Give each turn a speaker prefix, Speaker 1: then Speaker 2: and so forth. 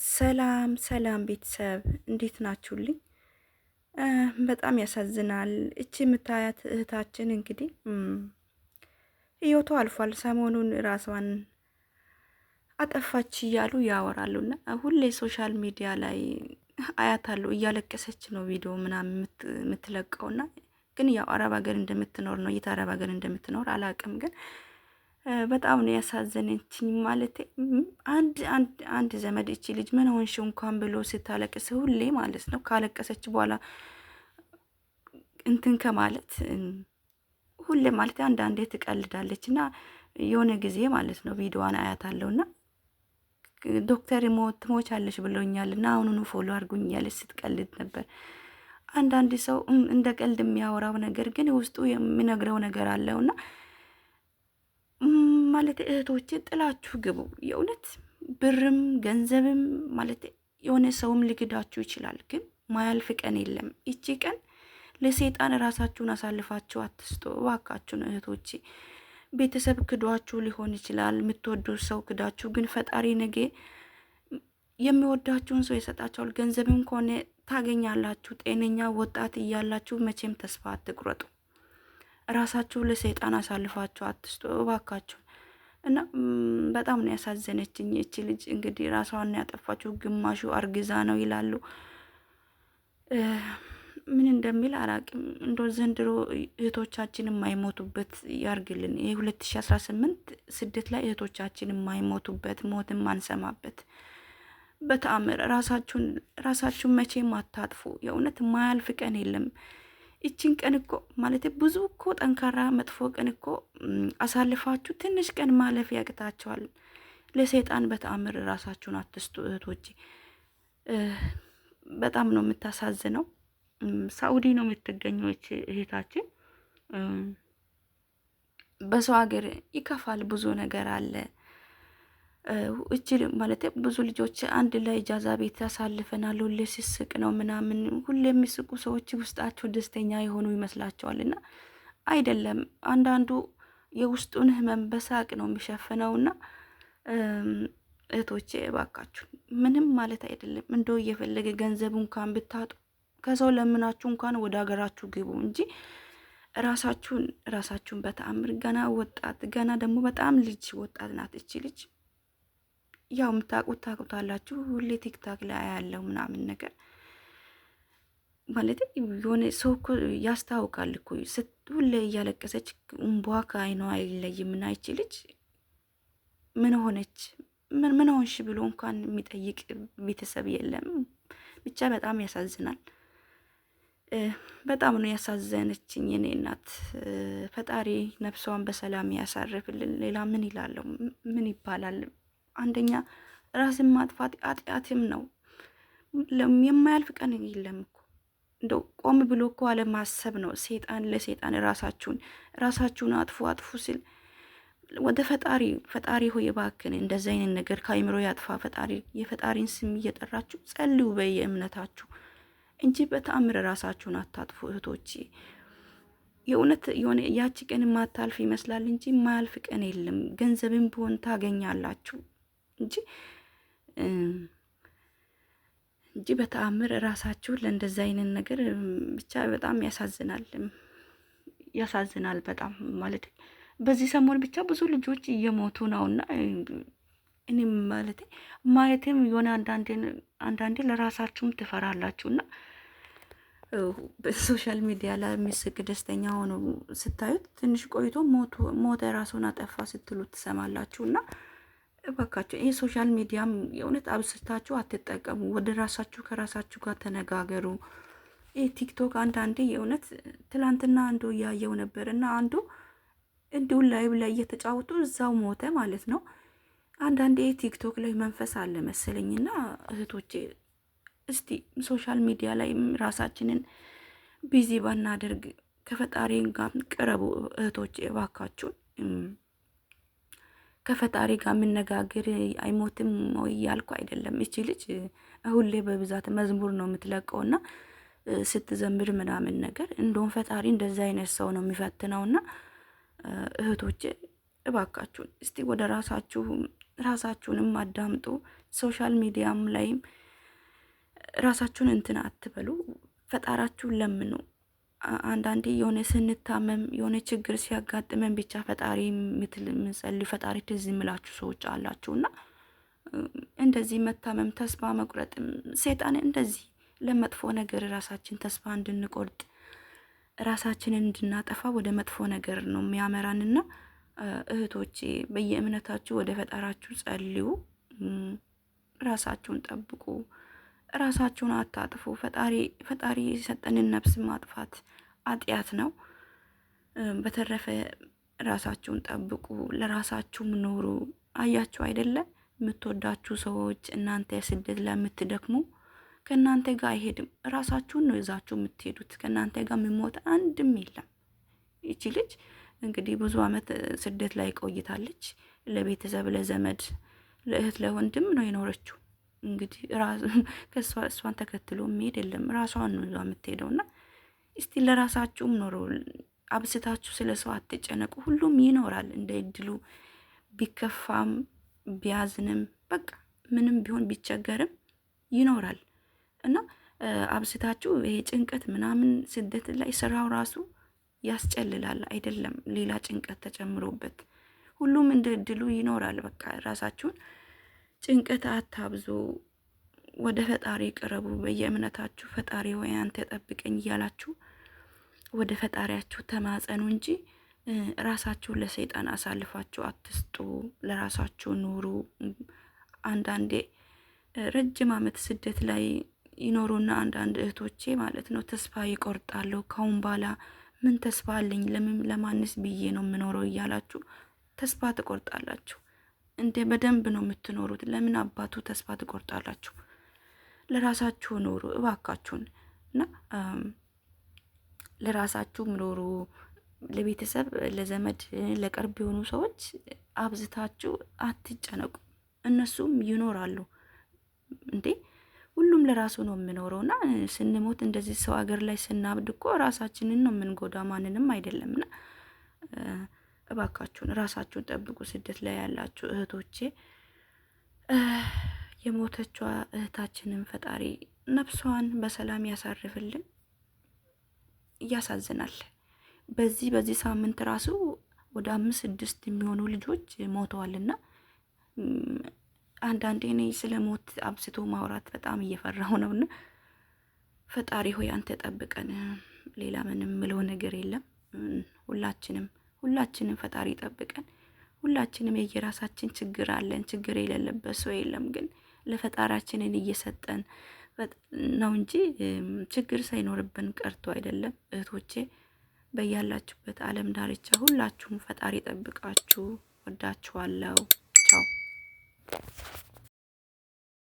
Speaker 1: ሰላም ሰላም ቤተሰብ እንዴት ናችሁልኝ? በጣም ያሳዝናል። እቺ የምታያት እህታችን እንግዲህ ህይወቷ አልፏል። ሰሞኑን ራሷን አጠፋች እያሉ ያወራሉና ሁሌ social media ላይ አያታለሁ። እያለቀሰች ነው ቪዲዮ ምናምን የምትለቀውና ግን ያው አረብ ሀገር እንደምትኖር ነው። የት አረብ ሀገር እንደምትኖር አላቅም ግን በጣም ነው ያሳዘነችኝ። ማለት አንድ አንድ አንድ ዘመድ እቺ ልጅ ምን ሆንሽ እንኳን ብሎ ስታለቅስ ሁሌ ማለት ነው ካለቀሰች በኋላ እንትን ከማለት ሁሌ ማለት አንዳንዴ ትቀልዳለች እና የሆነ ጊዜ ማለት ነው ቪዲዮዋን አያታለሁና ዶክተር ትሞቻለሽ ብሎኛል እና አሁኑኑ follow አድርጉኝ ያለች ስትቀልድ ነበር። አንዳንድ ሰው እንደ ቀልድ የሚያወራው ነገር ግን ውስጡ የሚነግረው ነገር አለውና ማለት እህቶቼ ጥላችሁ ግቡ። የእውነት ብርም ገንዘብም ማለት የሆነ ሰውም ሊክዳችሁ ይችላል፣ ግን ማያልፍ ቀን የለም። ይቺ ቀን ለሰይጣን ራሳችሁን አሳልፋችሁ አትስጡ እባካችሁን እህቶቼ። ቤተሰብ ክዷችሁ ሊሆን ይችላል፣ የምትወዱ ሰው ክዳችሁ፣ ግን ፈጣሪ ነገ የሚወዳችሁን ሰው ይሰጣችኋል። ገንዘብም ከሆነ ታገኛላችሁ። ጤነኛ ወጣት እያላችሁ መቼም ተስፋ አትቁረጡ። ራሳችሁ ለሰይጣን አሳልፋችሁ አትስጡ እባካችሁ። እና በጣም ነው ያሳዘነችኝ እቺ ልጅ። እንግዲህ ራሷን ያጠፋችው ግማሹ አርግዛ ነው ይላሉ። ምን እንደሚል አላቅም። እንደ ዘንድሮ እህቶቻችን የማይሞቱበት ያርግልን። ይህ 2018 ስደት ላይ እህቶቻችን የማይሞቱበት ሞት የማንሰማበት በተአምር ራሳችሁን ራሳችሁን መቼም አታጥፉ። የእውነት ማያልፍ ቀን የለም። ይችን ቀን እኮ ማለት ብዙ እኮ ጠንካራ መጥፎ ቀን እኮ አሳልፋችሁ ትንሽ ቀን ማለፍ ያቅታቸዋል። ለሰይጣን በተአምር ራሳችሁን አትስጡ እህቶቼ። በጣም ነው የምታሳዝነው። ሳኡዲ ነው የምትገኘው እህታችን። በሰው ሀገር ይከፋል፣ ብዙ ነገር አለ። እቺ ማለት ብዙ ልጆች አንድ ላይ ኢጃዛ ቤት ያሳልፈናል። ሁሌ ሲስቅ ነው ምናምን፣ ሁሌ የሚስቁ ሰዎች ውስጣቸው ደስተኛ የሆኑ ይመስላቸዋል እና አይደለም። አንዳንዱ የውስጡን ህመም በሳቅ ነው የሚሸፍነውና እህቶቼ እባካችሁ ምንም ማለት አይደለም። እንደው እየፈለገ ገንዘብ እንኳን ብታጡ ከሰው ለምናችሁ እንኳን ወደ ሀገራችሁ ግቡ እንጂ ራሳችሁን ራሳችሁን በተአምር ገና ወጣት ገና ደግሞ በጣም ልጅ ወጣት ናት እቺ ልጅ። ያው የምታውቁት ታውቁታላችሁ። ሁሌ ቲክቶክ ላይ ያለው ምናምን ነገር ማለት የሆነ ሰው እኮ ያስታውቃል እኮ ሁሌ እያለቀሰች እምቧ ከአይኗ አይለይም። እና ይቺ ልጅ ምን ሆነች ምን ምን ሆንሽ ብሎ እንኳን የሚጠይቅ ቤተሰብ የለም። ብቻ በጣም ያሳዝናል። በጣም ነው ያሳዘነችኝ የኔ እናት። ፈጣሪ ነፍሷን በሰላም ያሳርፍልን። ሌላ ምን ይላለሁ? ምን ይባላል? አንደኛ ራስን ማጥፋት ኃጢአትም ነው። የማያልፍ ቀን የለም እኮ እንደው ቆም ብሎ እኮ አለማሰብ ነው። ሴጣን ለሴጣን ራሳችሁን ራሳችሁን አጥፉ አጥፉ ሲል ወደ ፈጣሪ ፈጣሪ ሆይ እባክህን እንደዚህ አይነት ነገር ከአይምሮ ያጥፋ ፈጣሪ፣ የፈጣሪን ስም እየጠራችሁ ጸልዩ በየእምነታችሁ እንጂ በተአምር ራሳችሁን አታጥፉ እህቶቼ። የእውነት የሆነ ያቺ ቀን የማታልፍ ይመስላል እንጂ የማያልፍ ቀን የለም። ገንዘብም ቢሆን ታገኛላችሁ እንጂ በተአምር ራሳችሁን ለእንደዛ አይነት ነገር ብቻ በጣም ያሳዝናል፣ ያሳዝናል በጣም ማለት በዚህ ሰሞን ብቻ ብዙ ልጆች እየሞቱ ነውና እኔም ማለት ማየትም የሆነ አንዳንዴ ለራሳችሁም ትፈራላችሁና በ social media ላይ የሚስቅ ደስተኛ ሆኖ ስታዩት ትንሽ ቆይቶ ሞተ ራሱን አጠፋ ስትሉ ትሰማላችሁ። እና እባካችሁ ይህ social media ም የእውነት አብዝታችሁ አትጠቀሙ። ወደ ራሳችሁ ከራሳችሁ ጋር ተነጋገሩ። ይህ ቲክቶክ አንዳንዴ የእውነት ትላንትና አንዱ እያየው ነበር እና አንዱ እንዲሁ live ላይ እየተጫወቱ እዛው ሞተ ማለት ነው። አንዳንዴ ቲክቶክ ላይ መንፈስ አለ መሰለኝና እህቶቼ እስቲ social media ላይ ራሳችንን busy ባናደርግ ከፈጣሪ ጋር ቅረቡ እህቶቼ እባካችሁን። ከፈጣሪ ጋር የምነጋገር አይሞትም ወይ እያልኩ አይደለም። እቺ ልጅ ሁሌ በብዛት መዝሙር ነው የምትለቀውና ስትዘምር ምናምን ነገር እንደውም ፈጣሪ እንደዚ አይነት ሰው ነው የሚፈትነውና እህቶቼ እባካችሁን እስቲ ወደ ራሳችሁ ራሳችሁንም አዳምጡ። Social media ም ላይም ራሳችሁን እንትን አትበሉ። ፈጣራችሁን ለምኑ። አንዳንዴ የሆነ ስንታመም የሆነ ችግር ሲያጋጥመን ብቻ ፈጣሪ ምትል ፈጣሪ ትዝ የምላችሁ ሰዎች አላችሁ እና እንደዚህ መታመም፣ ተስፋ መቁረጥም ሴጣን እንደዚህ ለመጥፎ ነገር ራሳችን ተስፋ እንድንቆርጥ ራሳችንን እንድናጠፋ ወደ መጥፎ ነገር ነው የሚያመራንና እህቶቼ በየእምነታችሁ ወደ ፈጣራችሁ ጸልዩ። ራሳችሁን ጠብቁ። ራሳችሁን አታጥፉ። ፈጣሪ የሰጠንን ነፍስ ማጥፋት ኃጢአት ነው። በተረፈ ራሳችሁን ጠብቁ፣ ለራሳችሁም ኑሩ። አያችሁ አይደለ? የምትወዳችሁ ሰዎች እናንተ ስደት ለምትደክሙ ከእናንተ ጋር አይሄድም። ራሳችሁን ነው ይዛችሁ የምትሄዱት። ከእናንተ ጋር የሚሞት አንድም የለም። ይቺ ልጅ እንግዲህ ብዙ ዓመት ስደት ላይ ቆይታለች። ለቤተሰብ፣ ለዘመድ፣ ለእህት፣ ለወንድም ነው የኖረችው። እንግዲህ እሷን ተከትሎ የሚሄድ የለም። ራሷን ነው ይዛ የምትሄደውና እስቲ ለራሳችሁም ኖሩ። አብስታችሁ ስለ ሰው አትጨነቁ። ሁሉም ይኖራል እንደ እድሉ። ቢከፋም ቢያዝንም በቃ ምንም ቢሆን ቢቸገርም ይኖራል እና አብስታችሁ ይሄ ጭንቀት ምናምን ስደት ላይ ስራው ራሱ ያስጨልላል አይደለም፣ ሌላ ጭንቀት ተጨምሮበት ሁሉም እንደ እድሉ ይኖራል። በቃ ራሳችሁን ጭንቀት አታብዙ። ወደ ፈጣሪ ቅረቡ። በየእምነታችሁ ፈጣሪ ወይ አንተ ጠብቀኝ እያላችሁ ወደ ፈጣሪያችሁ ተማጸኑ እንጂ ራሳችሁን ለሰይጣን አሳልፋችሁ አትስጡ። ለራሳችሁ ኑሩ። አንዳንዴ ረጅም ዓመት ስደት ላይ ይኖሩና አንዳንድ እህቶቼ ማለት ነው ተስፋ ይቆርጣሉ። ካሁን በኋላ ምን ተስፋ አለኝ፣ ለምን ለማንስ ብዬ ነው የምኖረው እያላችሁ ተስፋ ትቆርጣላችሁ። እንደ በደንብ ነው የምትኖሩት። ለምን አባቱ ተስፋ ትቆርጣላችሁ? ለራሳችሁ ኑሩ እባካችሁን እና ለራሳችሁ ኑሩ። ለቤተሰብ፣ ለዘመድ፣ ለቅርብ የሆኑ ሰዎች አብዝታችሁ አትጨነቁ። እነሱም ይኖራሉ እንዴ። ሁሉም ለራሱ ነው የሚኖረው እና ስንሞት እንደዚህ ሰው ሀገር ላይ ስናብድ እኮ ራሳችንን ነው የምንጎዳ፣ ማንንም አይደለም። እና እባካችሁን ራሳችሁን ጠብቁ። ስደት ላይ ያላችሁ እህቶቼ የሞተችዋ እህታችንን ፈጣሪ ነፍሷን በሰላም ያሳርፍልን። ያሳዝናል። በዚህ ሳምንት ራሱ ወደ 5 6 የሚሆኑ ልጆች ሞተዋልና አንዳንዴ እኔ ስለ ሞት አብዝቶ ማውራት በጣም እየፈራሁ ነውና ፈጣሪ ሆይ አንተ ጠብቀን። ሌላ ምንም ምለው ነገር የለም። ሁላችንም ፈጣሪ ጠብቀን። ሁላችንም የየራሳችን ችግር አለን። ችግር የሌለበት ሰው የለም። ግን ለፈጣሪያችንን እየሰጠን ነው እንጂ ችግር ሳይኖርብን ቀርቶ አይደለም። እህቶቼ በያላችሁበት ዓለም ዳርቻ ሁላችሁም ፈጣሪ ጠብቃችሁ። ወዳችኋለሁ። ቻው።